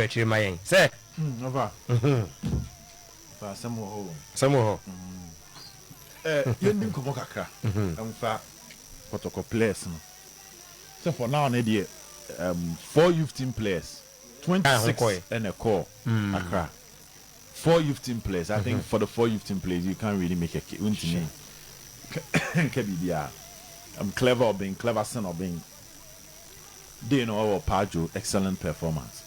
Akyire ma yɛn sɛ. Ɔfa ɔfa asɛm wɔ hɔ o. Asɛm wɔ hɔ. Ɛ yɛnni nkɔmmɔ kakra mfa Kɔtɔkɔ players no. Sɛ for now no deɛ 4 youth team players, 26 ɛna ɛkɔɔ Accra. 4 youth team players, I think for the 4 youth team players you can't really make a case, wontumi nka biribiara. Clever Obeng, Cleverson Obeng. Day no ɔwɔ Paajo excellent performance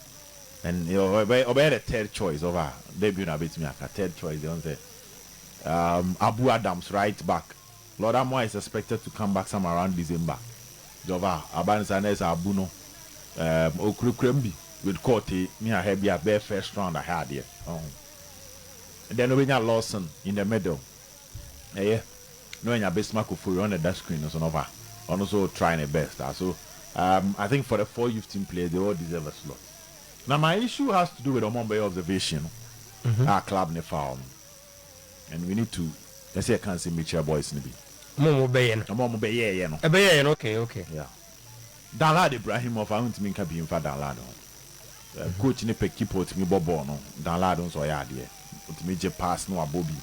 and ɔbɛyɛ ɔbɛyɛ the third choice ɔba debut na abɛtumi aka third choice deɛ ɔn sɛ Abu Adams right back Lord Amoah is expected to come back some around December deɛ ɔba aba no saa na ɛsɛ Abu no okurakura mu bi with Kortey ne ahɛ bi a bɛyɛ first round ahɛ adeɛ ɔho then ɔbɛnya Lawson in the middle. Ɛyɛ na wanya Bismarck Ofori ɔno na ɛda screen no so no ɔfa ɔno nso try ne best ah so I think for the 4 youth team players they all deserve a slot na my issue has to do with ɔmo a ɔmo bɛyɛ observation no a club ne fa ɔmo and we need to ɛsɛ yɛka nsɛm bi kyerɛ boys no bi. Ɔmo a ɔmo bɛyɛ no. Ɔmo a ɔmo bɛyɛɛyɛ no. Ɛbɛyɛɛyɛ no okay okay. Yeah Danlad Ibrahim ɔfa wontumi nka bi nfa Danlad ho. Coach no pɛ keeper a otumi bɔ bɔɔl no, Danlad nso ɔyɛ adeɛ. Otumi gye pass na wabɔ bi.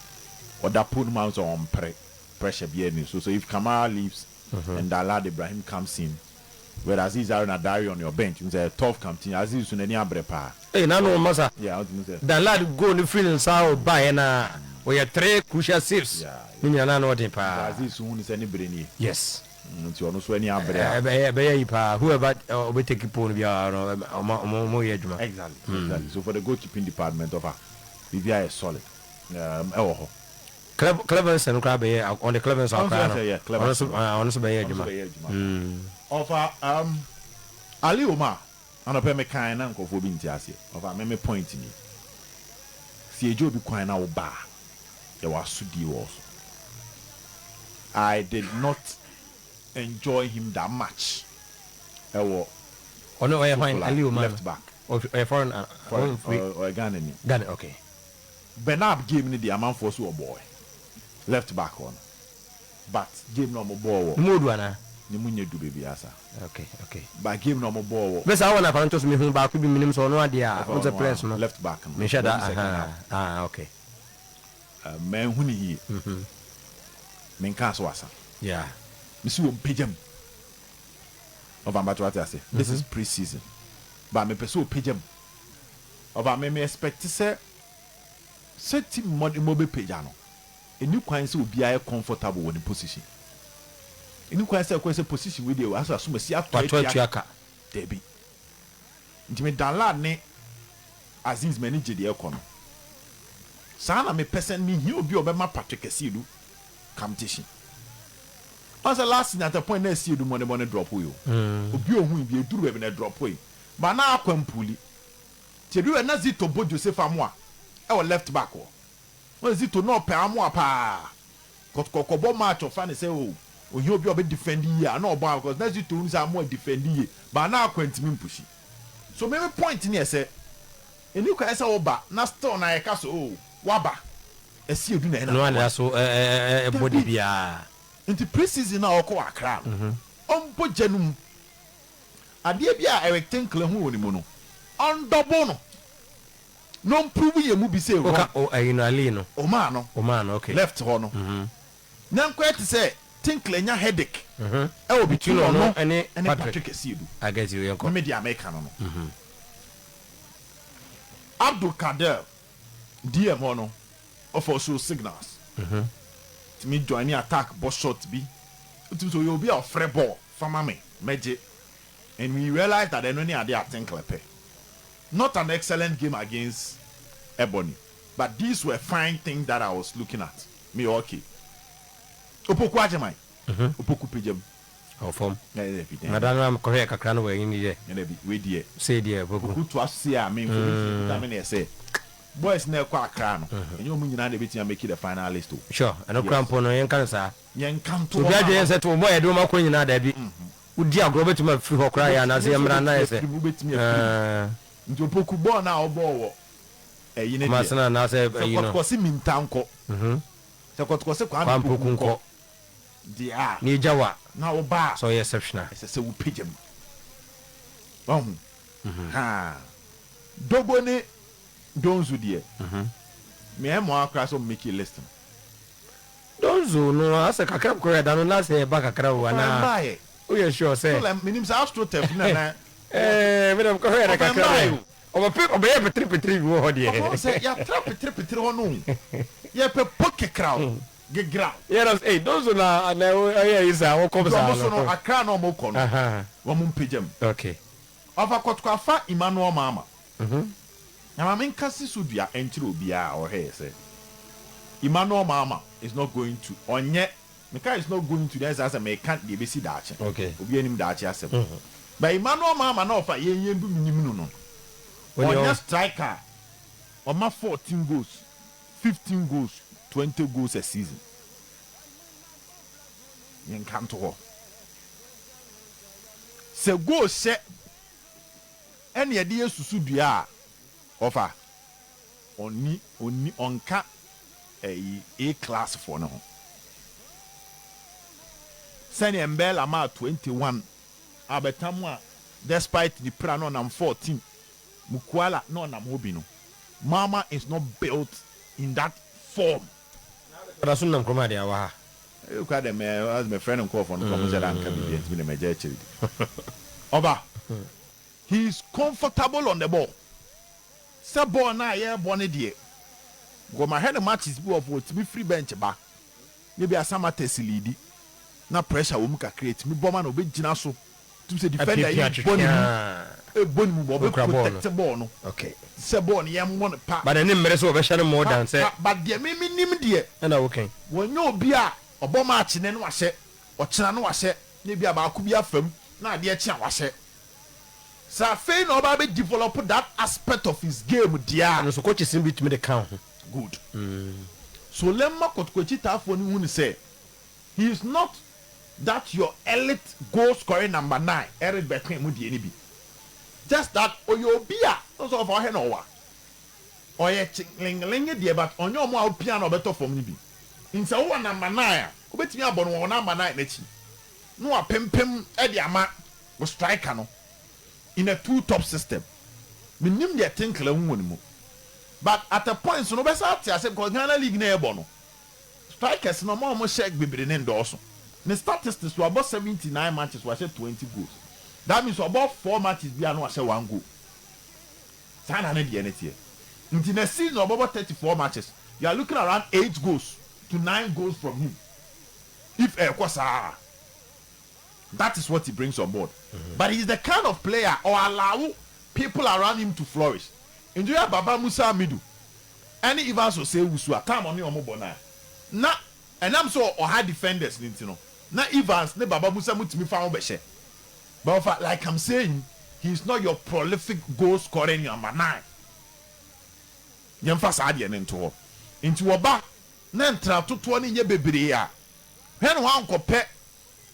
Ɔda pole no mu a nso ɔmpere, pressure biara nni so. So if Kamara leaves and Danlad Ibrahim comes in with Aziz Haruna Dari on your bench, wohu sɛ ɛyɛ tough competition. Aziz nso n'ani abere paa. Ei n'ano masa. Yeah, wotumi sɛ. Danlad goal no firi ne nsa a ɔbaeɛ no a, ɔyɛ three crucial saves. Ne nyinaa n'ano ɔden paa. Nti Aziz nso hu no sɛ ne bere nie. Yes. Nti ɔno nso ani abere a. Ɛbɛyɛ ɛbɛyɛ yi paa whoever ɔbɛ take pole no biara no ɔmo ɔmo ɔmo yɛ adwuma. Exactly exactly so for the goalkeeping department ɔfa biribi ayɛ solid ɛwɔ hɔ. Clev Clevenson koraa bɛyɛ ɔde Clevenson akora no ɔno nso ɔno nso bɛyɛ adwuma. Ɔno nso bɛyɛ adwuma ɔfa Ali Omar anɔpɛ me kan na nkurɔfoɔ bi nte aseɛ ɔfa me me point ni si egya obi kwan na wo ba a yɛwɔ asodie wɔ so I did not enjoy him that much ɛwɔ Ɔno ɔyɛ hwan Sokola Ali Omar left back. Ɔyɛ foreign Foreign ɔnfiri ɔyɛ Ghana ni. Ghana okay. Benab game no deɛ amanfoɔ so ɔbɔɔɛ left back hɔ no but game no ɔmo bɔɔ wɔ Ne mu odu anaa? Ne mu nyɛ du baabi asa. Okay okay. But game no ɔmo bɔɔ wɔ. Bɛ saa wɔ na akwadaa no to so mehu baako bi menim sɛ ɔno adeɛ a Ɔfa wohu sɛ ɔno players a no left back no menhyɛ da bɔɔ second ahaa half. ah okay. Manhu no yie. Menkaa sɛ wasa. Yeah. Mesi wɔ mpagya mu. Ɔfa mpakyɛ wate ase. This is pre-season. But mepɛ sɛ ɔpagya mu. Ɔfa me me expect sɛ sɛ team mmɔdemmɔ bɛpagya no, ɛni kwan sɛ obiara yɛ comfortable wɔ ne position. Ɛni kwan sɛ ɛkɔyɛ sɛ position wei deɛ asɛ asomasi atɔ Watɔ atua atua ka. Dabi. Nti me Danlad ne Aziz m'ani gye deɛ ɛkɔ no. Saa na mepɛ sɛ mehia obi a ɔbɛma Patrick Asiedu competition. Ɔn sɛ last season at a point na Asiedu mmɔdemmɔ no drop yi o. Obi a ohui bi eduru baabi na ɛdrop yi. But na akɔ mpuli. Nti eduru baabi na Zito bɔ Joseph Amoah ɛwɔ left back hɔ. Ɔn Zito na ɔpɛ Amoah paa. Kɔtɔkɔ match ɔfa ne sɛ o ohia obi a ɔbɛ defend yie a na ɔbɔ Amoah because na Zito hu sɛ Amoah defend yie but na akɔ ntumi mpushi. So me me point ne yɛ sɛ ɛni kwan sɛ woba na still na yɛka so o waba Asiedu na ɛna No ana so ɛbɔ de biara. Nti pre-season na ɔkɔ Accra no ɔmbɔ gya no mu adeɛ bi a Eric Tinkler hu wɔ ne mu no ɔndɔbo no na ɔmprove yɛ mu bi sɛ wrong. Oka o ɛyi no Ali no. Omar no. Omar no okay. Left hɔ no. Na nkɔyɛ te sɛ Tinkler nya headache ɛwɔ between ɔno ɛne ɛne Patrick. Patrick Asiedu. I get you yɛn kɔ. Me de America no. Abdul Kader DM hɔ no ɔfɔ show signals. Tumi join attack bɔ shot bi. Tumi sɛ oyɛ obi a ɔfrɛ ball fama me mɛgye and we realize that ɛno ne ade a Tinkler pɛ. Not an excellent game against Ebony, but these were fine things that I was looking at. Me okay. Opoku Agyeman. Opoku pejam. Ɔwɔ fam. Na bi. Na da no kɔhwɛ kakra no wɔ ɛyi deɛ. Na bi we deɛ. Sei deɛ Opoku. Opoku to ase a me information kuta me na ɛsɛ. Boys na ɛkɔ Accra no. Ɛnyɛ ɔmo nyinaa na ebetumi make the final list o. Sure, ɛno kora mpo no yɛnka no saa. Yɛn nka nto Obi adwene sɛ to bɔ yɛde wɔn akɔ nyinaa daabi. Wodi agorɔ bɛtumi afiri hɔ koraa yɛ anaasɛ yɛmmra na yɛ sɛ. Wobɛtumi afiri mu. Nti Opoku bɔɔl na ɔbɔɔ wɔ ɛyi ne deɛ. Kumasena anaasɛ Sɛ ɛyi no. Kɔtɔkɔ se Minta nkɔ. Sɛ Kɔtɔkɔ se Kwame Kwame Poku Poku nkɔ. nkɔ. Deɛ a. Ne egya wa. Na ɔba a. Sɛ ɔyɛ exceptional. Ɛsɛ sɛ wopagya mu. Wahu? Ha. Dogo ne Donzo deɛ, mɛ mo akora sɛ ɔmo make list no. Donzo no asɛ kakra kora ɛda no last year ɛba kakra o. Ɔfa anaa mbaayɛ. Woyɛ sure So sɛ like minim sɛ astroturf na medam kɔhwɛ yɛ Ɔfa kakra mbaayɛ dɛ o. ɔbɛpe ɔbɛyɛ petiri petiri bi wɔ hɔ Ɔfa wɔn deɛ. sɛ yɛatra petiri petiri hɔ no o, yɛpɛ po kekraw gegraw. Yɛrɛ sɛ Donzo na ɔyɛ yi saa wɔkɔm Nti saa ɔmo so no no. Akra na ɔmo kɔ no, wɔn mpagya mu. Ɔfa Kɔtɔkɔ afa Emmanuel Maama. Na maame nka si so dua nkyerɛ obiara a ɔhwɛ yɛ sɛ Emmanuel Maama is not going to, ɔnyɛ meka is not going to, then sɛ meka deɛ ebesi daakye. Obi anim daakye asɛm, but Emmanuel Maama na ɔfa yɛn bi nim no, ɔnyɛ striker ɔma 14 goals, 15 goals, 20 goals a season. Yɛn ka nto hɔ sɛ goal hyɛ ɛna yɛde yɛ susu dua a, ɔfa ɔni ɔnka ɛyi A class foɔ ne ho sɛnea Mbɛɛla maa 21 abɛtam a, despite the pra na ɔnam 14, Mukwala na ɔnam hɔ bi no, Mama is not built in that form. Ɔda so nam kurom adeɛ awɔ ha. Ekura dɛ mɛ mɛ frɛ no nkɔɔfoɔ no kɔn mo sɛ danka bibi ntumi na mɛ gya akyire di ɔba. He is comfortable on the ball sɛ ball na yɛrebɔ ne deɛ nkɔmɔ ahwɛ ne matches bi wɔ fo, otumi firi bench ba ne bi asama tɛsi lead na pressure wɔ mu kakra, etumi bɔ ma na obɛgyina so tumi sɛ defender yi bɔ ne mu, ebɔ ne mu bɔ ɔbɛ Okura ball no. protect ball no sɛ ball no yɛn mmɔ no pa. But ɛne mmerɛ sɛ wɔbɛhyɛ no more than sɛ Pa, but deɛ mímí nim deɛ, ɛna wokan. Wɔnyɛ obi a ɔbɔ match ne no wahyɛ, ɔkyena no wahyɛ, ne bi a baako bi afam na adeɛ kye a wahyɛ. Sɛ afei na ɔba bɛ develop that aspect of his game deɛ a, Ɛno so coaches no bi tumi de ka ho. Good. So lɛmma Kɔtɔkɔ akyitaafoɔ no hu ne sɛ he is not that your elite goal scoring number 9 Eric Bekoe mu deɛ ni bi, just that ɔyɛ obi a nso ɔfa ɔhɛ na ɔwa ɔyɛ kyelengelenge deɛ, but ɔnyɛ ɔmo a ɔpia na ɔbɛtɔ fam no bi. Nsɛ wowɔ number 9 a, wobɛtumi abɔ no wɔ number 9 n'akyi na wapempem ɛde ama wɔ striker no in a two top system. Menim deɛ Tinkler hu wɔ ne mu, but at a point so no wobɛsa ate ase because Ghana league na ɛbɔ no, strikers no ɔmo a ɔmo hyɛ bebree ne ndɔɔso. Ne statistics, wabɔ 79 matches, wahyɛ 20 goals. That means ɔbɔ four matches bi a na wahyɛ one goal. Saa na ne deɛ ne teɛ. Nti na season ɔbɔbɔ 34 matches, you are looking around eight goals to nine goals from him if ɛkɔ saa. That is what he brings on board, but he is the kind of player or allow people around him to flourish. Nti yɛ Baba Musa Amidu ɛne Evans Osei-Wusu a time ɔne ɔmo bɔ na ɛnam sɛ ɔha defenders ne ti no na Evans ne Baba Musa mu tumi fa ho bɛhyɛ. But ɔfa, like I'm saying, he is not your prolific goal scoring number 9. Yɛmfa saa deɛ ne nto hɔ. Nti wɔba na ntra totoɔ ne nyɛ bebree a hwɛ ne wankɔpɛ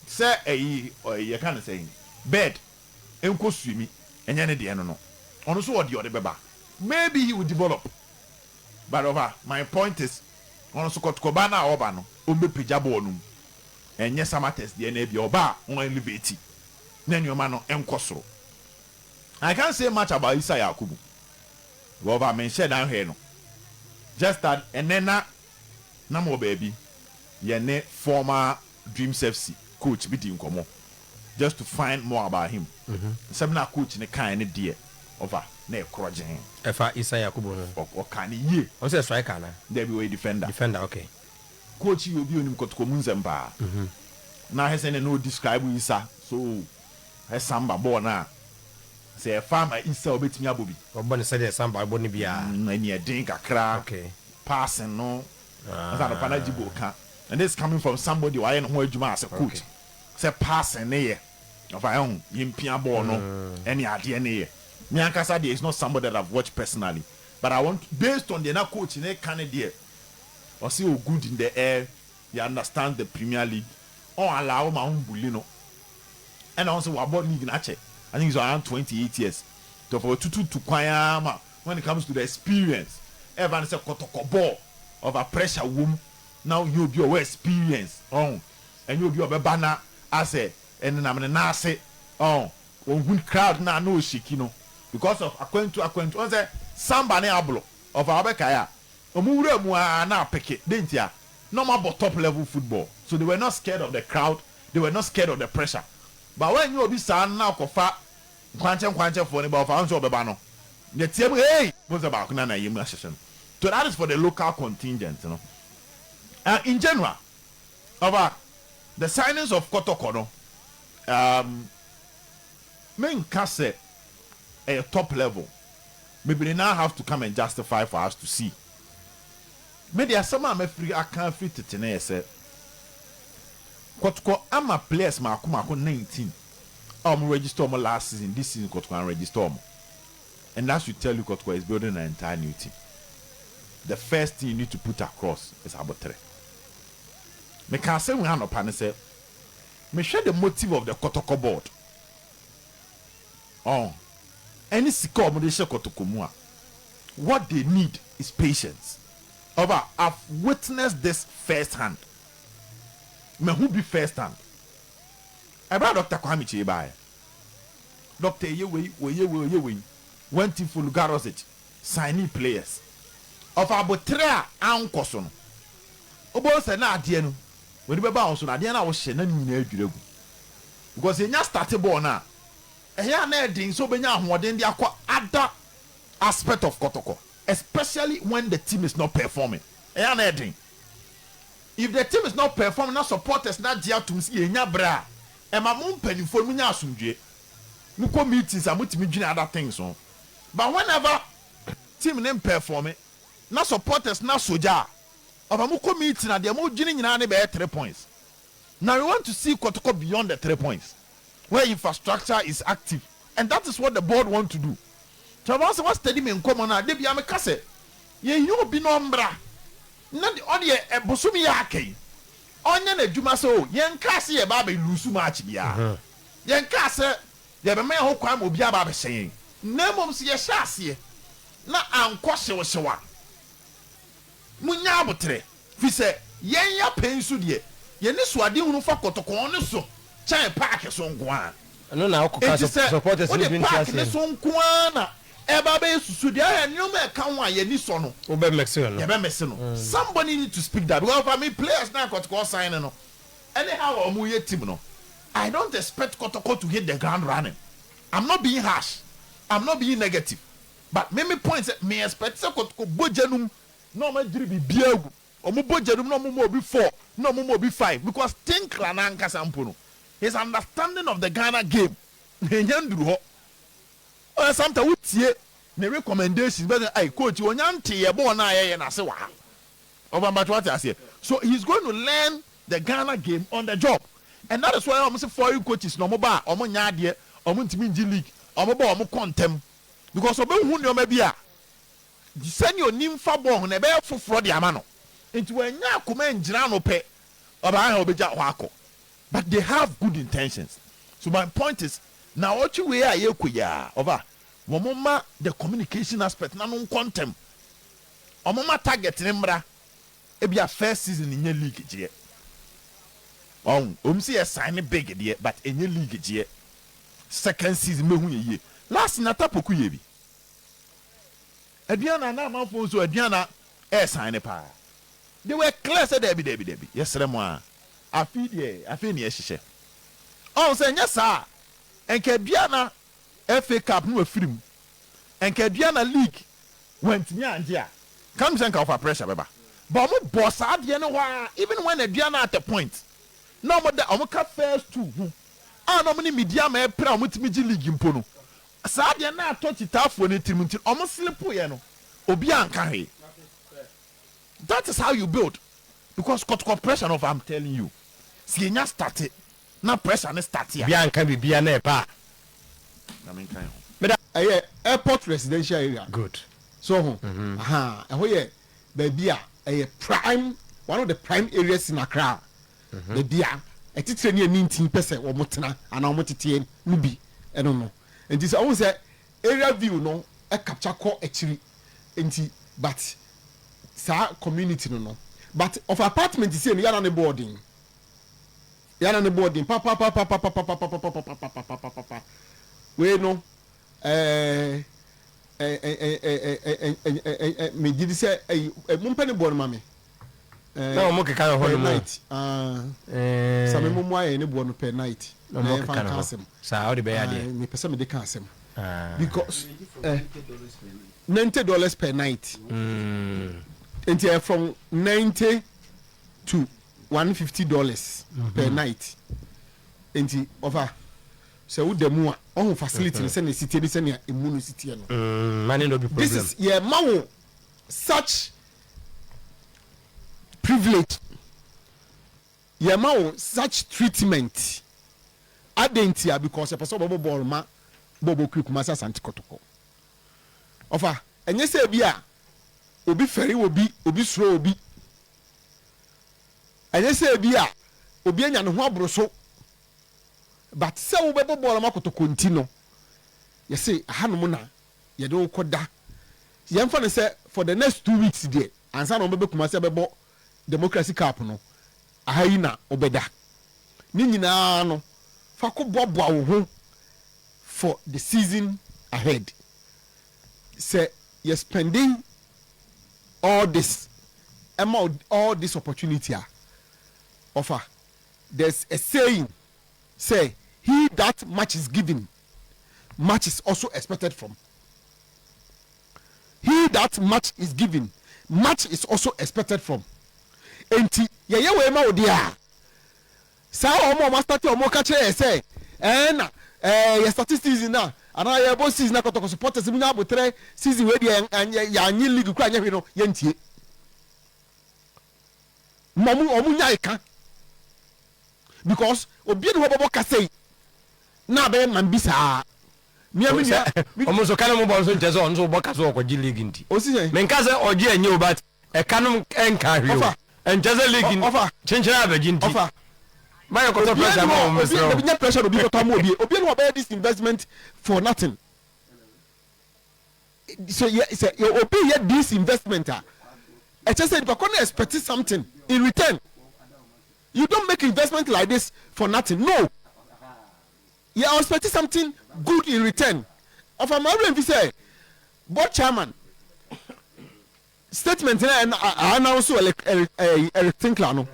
sɛ ɛyi ɔyi yɛka ne sɛ bed nkɔ swimi, ɛnyɛ ne deɛ no. Ɔno nso wɔ deɛ ɔde bɛba. Maybe he will develop, but ɔfa my point is ɔno nso Kɔtɔkɔba no a ɔba no, ɔmbɛpagya bɔɔl no mu. Ɛnyɛ Samatex deɛ na ebi ɔba a ɔn elevate na nneɛma no nkɔ soro. I can't say much about Isa Yakubu. Ɔba menhyɛ dan hwɛ no, just that ɛnɛ na mo wɔ baabi yɛne former Dreams FC coach bi di nkɔmɔ just to find more about him. Nsɛm na coach ne kan ne deɛ ɔfa na ɛkorɔ gyeen. Ɛfa Isa Yakubu ho. Ɔka ne yie. Ɔno sɛ striker na Dabi, ɔyɛ defender. Defender, okay. Coach yi obi onim Kɔtɔkɔ mu nsɛm paa na ahɛ sɛ ne na o describe Isa so ɛ Samba bɔɔl na sɛ ɛfa ama Isa, obetumi abɔ bi. Ɔbɔ ne sɛdeɛ Samba bɔ ne biara. Ɛni ɛden kakra. Passing no ɛsɛ anɔpa na Jibo ka, and this is coming from somebody wayɛ ne ho adwuma as a coach sɛ passing ne yɛ ɔfa ɛho yɛmpia bɔɔl no ɛne adeɛ ne yɛ. Me ankasa deɛ, is not somebody that I've watched personally, but I want based on deɛ na coach ne ka ne deɛ ɔsi o good in the air, he understands the Premier League, ɔn allow ma ɔn bully no, ɛna ɔn sɛ wabɔ league n'akyɛ. I think he's around 28 years tɔfɔ tutu kwan ama. When it comes to the experience, ɛba ne sɛ Kɔtɔkɔ ball over pressure wom na ɔnyɛ obi a ɔwɔ experience, ɔn ɛnyɛ obi a ɔbɛba na asɛ ɛnenam ne nan ase, ɔn ohun crowd na na ɔhyeki no. Because of akwantu akwantu, ɔn sɛ Samba ne Ablo ɔfa ɔbɛkae a, ɔmo wura mu a na apeke de ntia na ɔmo abɔ top level football, so they were not scared of the crowd, they were not scared of the pressure. But wɔnyɛ obi saa na akɔfa nkwankyɛ nkwankyɛfoɔ ne ba ɔfa nso ɔbɛba no yɛ tie mu, hey, mo sɛ baako na na yɛ mu ahyehyɛ no. So that is for the local contingent no. In general, ɔba the signings of Kɔtɔkɔ no, menka sɛ ɛyɛ top level. Maybe they now have to come and justify for us to see. Me de, asɛm a mɛfiri aka afiri tete ne yɛ sɛ Kɔtɔkɔ ama players maako maako 19 a wɔn register wɔn last season, this season Kɔtɔkɔ an register wɔn, and that should tell you Kɔtɔkɔ is building an entire new team. The first thing you need to put across is abotere. Meka asɛm wei anɔpa ne sɛ mehwɛ the motive of the Kɔtɔkɔ board ɔn ɛne sika a wɔde hyɛ Kɔtɔkɔ mu a, what they need is patience. Ɔba, I've witnessed this first hand, mehu bi first hand. Ɛbɛrɛ Dr Kwame Kyei baayɛ, Dr eye wei, oye wei, oye wei, went in for Logarusic, signing players ɔfa abotere a ankɔ so no, wobɛhu sɛ na adeɛ no wɔde bɛba wɔn so no, adeɛ no a wɔhyɛ na ne nyinaa adwiri agu, because yɛnya start ball no a, ɛyɛ a na ɛden sɛ wobɛnya ahoɔden de akɔ other aspect of Kɔtɔkɔ, especially when the team is not performing. Ɛyɛ a na ɛden. If the team is not performing na supporters na gye atum sɛ yɛnya berɛ a, ɛma mo mpanimfoɔ no munya asomdwe, mokɔ meetings a motumi dwene other things ho. But whenever team ne perform na supporters na sogya a, ɔba mokɔ meeting a, deɛ modwene nyinaa ne bɛyɛ 3 points. Now we want to see Kotoko beyond the 3 points, where infrastructure is active, and that is what the board want to do. Tí a bá sɛ wọ́n steady mi nkɔmɔ náà, debi ameka sɛ yɛn yi obi na ɔmbra na ɔdeɛ ɛbosom yɛ aka yi, ɔnyɛ n'adwuma sɛ o yɛn kaa sɛ yɛ ba abɛ lose match biara, yɛn kaa sɛ yɛbɛma yɛn ho kwan ma obi aba abɛhyɛ yɛn, na mmom sɛ yɛhyɛ aseɛ na ankɔ hyewhyew a, munya abotrɛ fi sɛ yɛn yɛ pɛn so deɛ, yɛne so ade hunu fa Kɔtɔkɔn ne so kyɛn park so nko ara. Ɛno na wokɔka eti sɛ supporters no bi wode nte park ne aseɛ. So nko ara na ɛba bɛyɛ susu deɛ, ayɛ nneɛma ɛka ho a yɛni sɔ no. Wobɛ mix no. Yɛbɛ mix no. Somebody need to speak that, because for me, players na Kɔtɔkɔ sign no, anyhow a ɔmo yɛ team no, I don't expect Kɔtɔkɔ to hit the ground running. I'm not being harsh, I'm not being negative, but me point sɛ me expect sɛ Kɔtɔkɔ bɔ gya num na ɔmo adwiri biribiara gu, ɔmo bɔ gya num na ɔmo ma obi four na ɔmo ma obi five, because Tinkler n'ankasa mpo no, his understanding of the Ghana game enya nduru hɔ. Ɔyɛ sometimes wotie ne recommendations bɛ sɛ ayi coach onya nte yɛ bɔɔl na ayɛyɛ n'ase wɔ ha. Ɔba mbàtɛ wate aseɛ, so he is going to learn the Ghana game on the job, and that is why ɔmo sɛ foreign coaches na ɔmo ba a, ɔmo nya adeɛ, ɔmo ntumi ngye league, ɔmo ba, ɔmo kɔ ntɛm, because ɔbɛhu nneɛma bi a sɛnea onim fa bɔɔl ho na ɛbɛyɛ foforɔ de ama no. Nti wɔanya akoma ngyina no pɛ, ɔbaa ha ɔbɛgya hɔ akɔ, but they have good intentions. So my point is, na ɔtwe wei a yɛkɔ yi a, ɔba wɔn ma the communication aspect na no nkɔ ntɛm, wɔn ma target ne mmra. Ebi a first season nyɛ league gyeɛ, ɔn wɔn si yɛ sign ne big deɛ, but enye league gyeɛ. Second season mehu yɛ yie. Last nata Poku yɛ bi Aduana na amanfo nso Aduana ɛɛ sign ne paa. They were clear sɛ dɛbi dɛbi dɛbi, yɛsrɛ mo a, afi deɛ afi ne yɛhyehyɛ ɔn sɛ nyɛ saa, nka Aduana FA Cup no wafiri mu, nka Aduana league wantumi angye a, kam sɛ nka ɔfa pressure bɛba. But ɔmo bɔ saa adeɛ no hɔ a, even when Aduana at a point na ɔmo da ɔmo ka first two ho a, na ɔmo ne Medeama ɛpere a ɔmo tumi gye league mpo no, saa adeɛ na atɔ kyitaafoɔ ne tirim, nti ɔmo slip yɛ no, obi anka hwee. That is how you build, because Kɔtɔkɔ pressure no, I'm telling you, si enya start na pressure ne start a Bi anka biribia na ɛba a na menka ho. Meda. Ɛyɛ airport residential area. So ho aha, ɛhɔ yɛ baabi a ɛyɛ prime, one of the prime areas in Accra, baabi a ɛtitire ne ani ntin pɛ sɛ wɔn tena anaa wɔn teteɛ no bi. Ɛno no nti sɛ ɔhun sɛ area view no ɛcapture kɔ akyiri nti, but saa community no, but of apartment sie no, yàrá ne boarding, yàrá ne boarding papapapapapapapapapapapapapa wei no. Ɛɛ ɛɛ megye di sɛ ɛyi mompɛ ne boɔ no ma me. Na wɔn keka no hɔ Per nom. night. Ah. Same mo mo ayɛ ne boɔ no per night. Na Na wɔn yɛmfa keka no nka hɔ. asɛm. Saa wode bɛyɛ Ah, adeɛ. mepɛ sɛ mede ka asɛm. Ah. Because $90 per night. Nti ɛyɛ from 90 to $150 per night. Nti ɔfa sɛ woda mu a, ɔho facility no sɛnea ɛsi teɛ ne sɛnea emu no si teɛ no. Money no be This problem. is yɛma wo such privilege, yɛma wo such treatment. Adɛn ntia? Because yɛpɛ sɛ wɔbɛbɔ bɔɔl ma bɔɔbɔ kiri Kumasi Asante Kɔtɔkɔ. Ɔfa ɛnyɛ sɛ bi a obi fɛre wɔ bi, obi suro obi. Ɛnyɛ sɛ bi a obi anya ne ho aboro so. But sɛ wobɛbɔ bɔɔl ama Kɔtɔkɔ nti no, yɛse ahanom na yɛde wo kɔda. Yɛmfa no sɛ for the next 2 weeks deɛ, ansa na wɔbɛbɛ Kumasi abɛbɔ Democracy Cup no, aha yi na wobɛda. Ne nyinaa no, fa kɔ boaboa wo ho for the season ahead. Sɛ yɛ spending all this ɛma wo all this opportunity a, ɔfa there's a saying say, "He that much is given, much is also expected from." He that much is given, much is also expected from. Enti yɛyɛ wei ma wo deɛ a, saa wɔn a wɔn astart wɔn ka kyerɛ yɛ sɛ ɛɛ na ɛɛ yɛ start season na anaa yɛbɔ season na Kɔtɔkɔ supporters mu nya abotire, season wei deɛ yɛanye league kura nyɛ hwee no, yɛntie ma ɔmo nya eka, because obi ni hɔ bɔbɔ kasa yi na abɛyɛ man bi saa mia mi nua. Ɔmo nso ka ne mo bɔ nso nkyɛ sɛ ɔno nso bɔ ka so ɔkɔgye league nti. Osi sɛ. Menka sɛ ɔgye ɛnyɛ o, but ɛka no ɛnka hwee o. Ɔfa. Ɛnkyɛ sɛ league Ɔfa. kyenkyene abɛgye nti. Ɔfa. Mayɛ kɔtɔ pressure ma wɔn, mesrɛ obi wo. Nya pressure na obi kɔtɔ ama obi. Obi ni hɔ bɛyɛ this investment for nothing. So yɛ sɛ yɛ obi yɛ this investment a, ɛkyɛ sɛ nipa kɔ no expect something in return. You don't make investment like this for nothing. No, you are expecting something good in return. Ɔfa maa wura nfi sɛ board chairman statement na ɛ announce Eric Tinkler no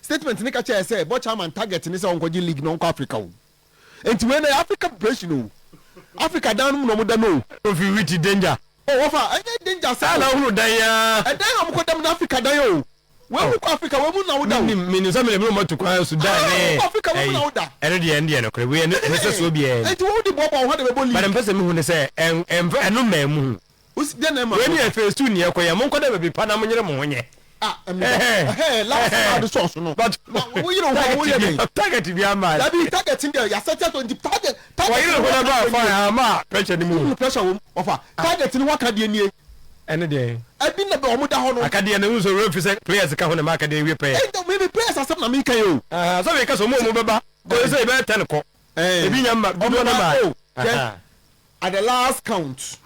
statement ne ka kyerɛ sɛ board chairman target ne sɛ ɔnkɔgye league na ɔnkɔ Africa o. Nti wei na yɛ Africa preparation o. Africa dan no mu na ɔmo da no o. Ofi with danger. O wɔfa ɛnyɛ danger saa saa na o. ohunu dan yaa. Ɛdan na ɔmo kɔ dam na Africa dan o. Wei mu kɔ Africa, wei mu na wo da o. Minim sɛ mene mene matu kwan Sudan Ah, ne wokɔ Africa, wo mu na wo da. Ɛno deɛ nokorɛ wei ɛno sɛ soɔ biara ni. Nti wɔn de boaboa wɔn ho de bɛbɔ but league. mpɛ sɛ mehu ne sɛ ɛmfɛ ɛno mmaa mu hu. Osi den na ɛma. Wei ne yɛ phase two neɛ kɔ yɛ monkɔ dɛ baabi pa na monyere mo ho nyɛ. Ah, ɛmi ɛhɛn last na adi sɔɔso no. But na woyere wo ho, woyɛ dɛ. Target bi ama. Dabi, target deɛ yasɛtɛ to, nti target. Wɔyere ho na ba fa ama pressure ni mu. Pressure wɔ mu. Ɔfa target ni waka deɛ nie. Ɛne deɛ. Ɛbi na bɛ ɔmo da hɔ no. Akadeɛ no nso wura fi sɛ players ka ho na ma akadeɛ wie pɛyɛ. Ɛnti mi players asɛm na mi ka yi o. Sɛ mi ka sɛ ɔmo bɛba kò sɛ ebe 10 kɔ. Ebi nya mma dodoɔ no ma. O hwɛ, at the last count,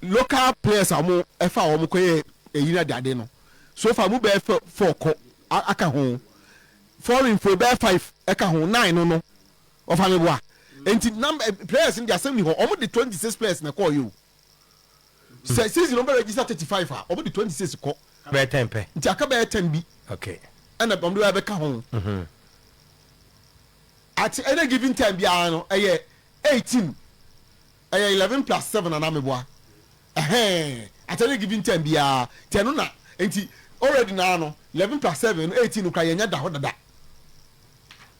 local players a wɔn ɛfa a wɔn kɔ yɛ eyi na dade no, so far mu bɛyɛ four kɔ aka ho, foreign fo bɛyɛ five ɛka ho, nine no ɔfa mi boa. Nti number players no de asɛm ni hɔ. Wɔn de 26 players na ɛkɔɔ yi o. Sɛ season wɔn bɛ register 35 a, wɔn de 26 kɔ. Bɛyɛ 10 pɛ. Nti aka bɛyɛ 10 bi. Ɛna wɔn de bɛka ho. At any given time biara no, ɛyɛ 18, ɛyɛ 11 plus 7 anamibua ɛhɛn. At any given time biara tɛ no na nti already naa no 11 plus 7 no, 18 no kora yɛn nyɛ da hɔ dada.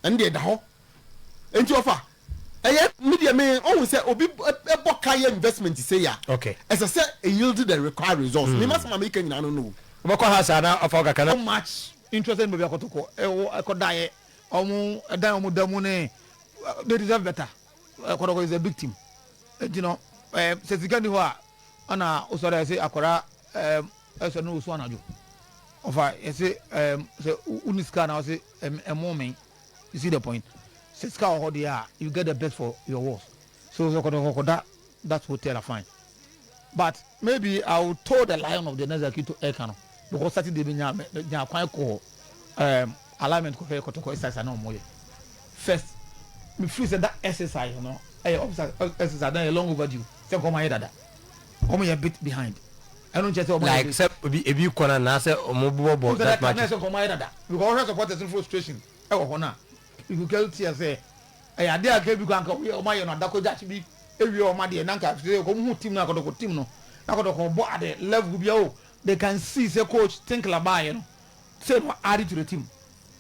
Ɛno deɛ da hɔ. Nti ɔfa ɛyɛ mi deɛ mi ɔhun sɛ obi ɛbɔ ka yɛ investment se ya ɛsɛ sɛ e yield the required results. Mi ma sɛ ma mi ka nyinaa no. Wobɛkɔ ha saa na ɔfa wo kakra na So much interested in baabi akɔtɔkɔ ɛwɔ ɛkɔdaeɛ, ɔmo ɛdan ɔmo da mu ne they deserve better. Kɔtɔkɔ is a big team. Eti no sɛ sika ni hɔ a, ɛna wosɔre a yɛsɛ akɔra ɛsɔ ne osu anadwo. Ɔfa yɛsɛ sɛ wuni sika na ɔsɛ ɛmo mi. You see the point? Sɛ sika wɔ hɔ deɛ a, you get the best for your worth. So sɛ kɔtɔkɔ kɔda that hotel a, fine, but maybe I will told the lion of the Nazaki to ɛka no, because Saturday bi nya kwan kɔ alignment kɔhwɛ kɔtɔkɔ exercise na ɔmo yɛ. First, me feel say that exercise no. Ɛyɛ officer exercise na ɛyɛ long overdue sɛ nka ɔmo ayɛ dada. Ɔmo yɛ bit behind. Ɛno nkyɛ sɛ ɔmo ayɛ Like bit. sɛ ebi ebi kɔ na na sɛ ɔmo bobɔ bɔ That that time na match. ɛsɛ nka ɔmo ayɛ dada because ɔhwɛ supporters no frustration ɛwɔ hɔ na you could tell tear sɛ ɛyɛ adeɛ a nka ebi kɔ anka ɔmo ayɛ no adako gyakye bi ewie ɔmo adeɛ na nka sɛ ɔmo hu team no, akɔdɔkɔ team no na akɔdɔkɔ bɔ ade level bi a o they can see sɛ coach Tinkler baayɛ no sɛ no add to the team.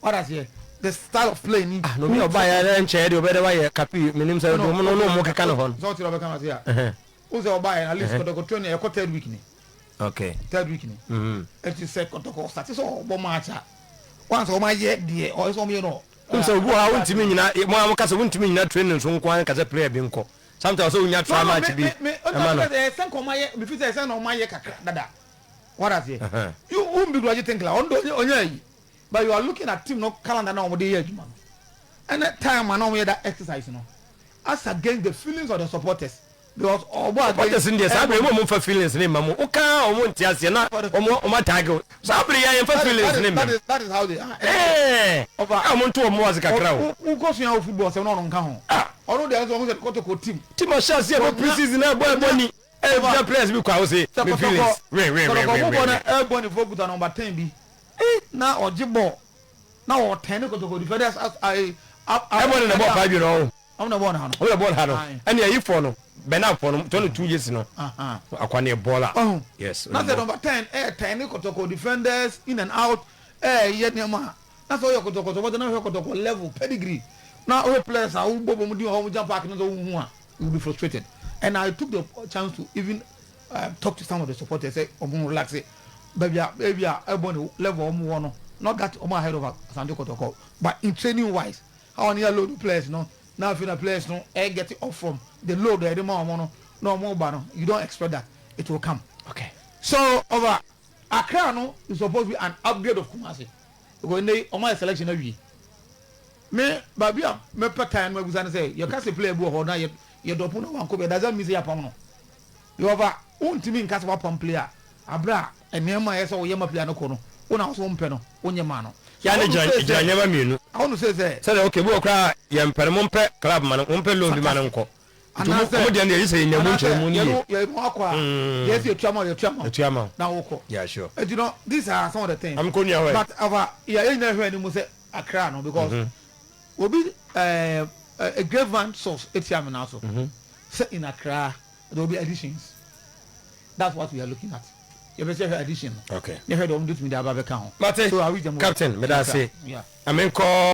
What I say, the style of play ni. Ah, na obi a ɔba yɛ dɛ nkyɛn deɛ ɔbɛyɛ dɛ wayɛ kapi menim sɛ ɔmo no no ɔmo keka ne hɔ no. Sɛ ɔte dɛ ɔbɛka ma se a o sɛ ɔbaayɛ at least Kɔtɔkɔ training ɛkɔ third week ni. Third week ni. Eti sɛ Kɔtɔkɔ start sɛ ɔbɔ match a, once ɔmo ayɛ deɛ ɔyɛ sɛ ɔmo yɛ no. N sɛ obi wɔ ha, wontumi nyina mo a moka sɛ wontumi nyina training so nko ara nka sɛ player bi nkɔ. Sometimes sɛ wonya try match bi me me ɛma no. Ɛsɛ nka ɔmo ayɛ mi fi sɛ ɛsɛ na ɔmo ayɛ kakra dada. What I say, you won be graduate Tinkler ɔno de ɔnyɛ ayi, but you are looking at team no calendar na ɔmo de yɛ adwuma no ɛnɛ time a na ɔmo yɛ that exercise no as against the feelings of the supporters because ɔbɔ supporters n deɛ, saa bere mu ɔmo nfa feelings ne ma mu, woka ɔmo nte aseɛ na ɔmo ataage o. Saa bere yɛ yɛmfa feelings ne ma mu. That is how they are. Ɛɛ ɔmo nto ɔmo ase kakra o. Wokɔ sua wo football sɛm na ɔno nka ho. Ɔno deɛ nso ɔmo sɛ Kɔtɔkɔ team. Team ɔhyɛ aseɛ bɔ pre-season na ɛbɔ ni ɛbia players bi kɔ a wose sɛ me feelings we we we Kɔtɔkɔ we mo we bɔ na ɛbɔ ne fo kuta number 10 bi na ɔgye ball na ɔtɛn ne Kɔtɔkɔ defenders as ayi. Ɛbɔ ne na bɔ paa bi no ɔho. Ɔmo na bɔ na ha no. Ɔmo na bɔɔl ha no. Aye. Ɛne ayifoɔ no, Bernard no, 22 years no akwa ne bɔɔl a. Ɔho. Yes. Na sɛ number 10 ɛɛtɛn ne Kɔtɔkɔ defenders in and out, ɛɛyɛ nneɛma a na sɛ ɔyɛ Kɔtɔkɔ supporter na ɔhwɛ Kɔtɔkɔ level pedigree na ɔhwɛ players a wobɔ bɔ mu di hɔ, ɔmo jump park no sɛ wohu a, you will be frustrated. And I took the chance to even talk to some of the supporters sɛ ɔmo relax. Baabi a ebi a ɛbɔ ne level ɔmo wɔ no, not that ɔmo ahead of Asante Kɔtɔkɔ, but in training wise, how ɔno yɛ load players no na afei na players no ɛ get off from the load a yɛde ma ɔmo no na ɔmo ba no, you don't expect that it will come. So over Accra no is supposed to be an upgrade of Kumasi because ne ɔmo ayɛ selection awie. Me baabi a mɛpɛ time no abusa ne sɛ yɛka sɛ player bi wɔ hɔ na yɛ yɛ dɔpo na wankɔ bi, does that mean sɛ yɛapam no? Yɛwɔfa wontumi nka sɛ wapam player abere a nneɛma a yɛ sɛ woyɛ ma player no kɔ no, wo na wo so wompɛ no, wonyɛ ma no. Yà ne gyina nneɛma mmienu. Àwọn sɛ sɛdeɛ okay bi wɔ koraa yɛn mpɛ no, mo mpɛ club ma no, mo mpɛ loan bi ma no nkɔ. Nti ɔmo deɛ no yɛ sɛ yɛnya mu nkyɛn mu ni yie. Yɛ mu akɔ a yɛ sɛ yɛtua ma wo, yɛtua ma wo. Yɛtua ma wo. Na wokɔ. Yeah, sure. Eti no, these are some of the things. Am ko nua hɔ yɛ. But ava yɛ nyinaa hwɛ anim sɛ Accra no because obi a great man source etia mi na so sɛ in Accra there will be additions. That's what we are looking at. Yɛ bɛ sɛ hwɛ addition no. Yɛ hwɛ de ɔmo de tumi de aba bɛka ho. Mate. So I wish them well. Captain, meda ase. Yeah. Amenkɔ.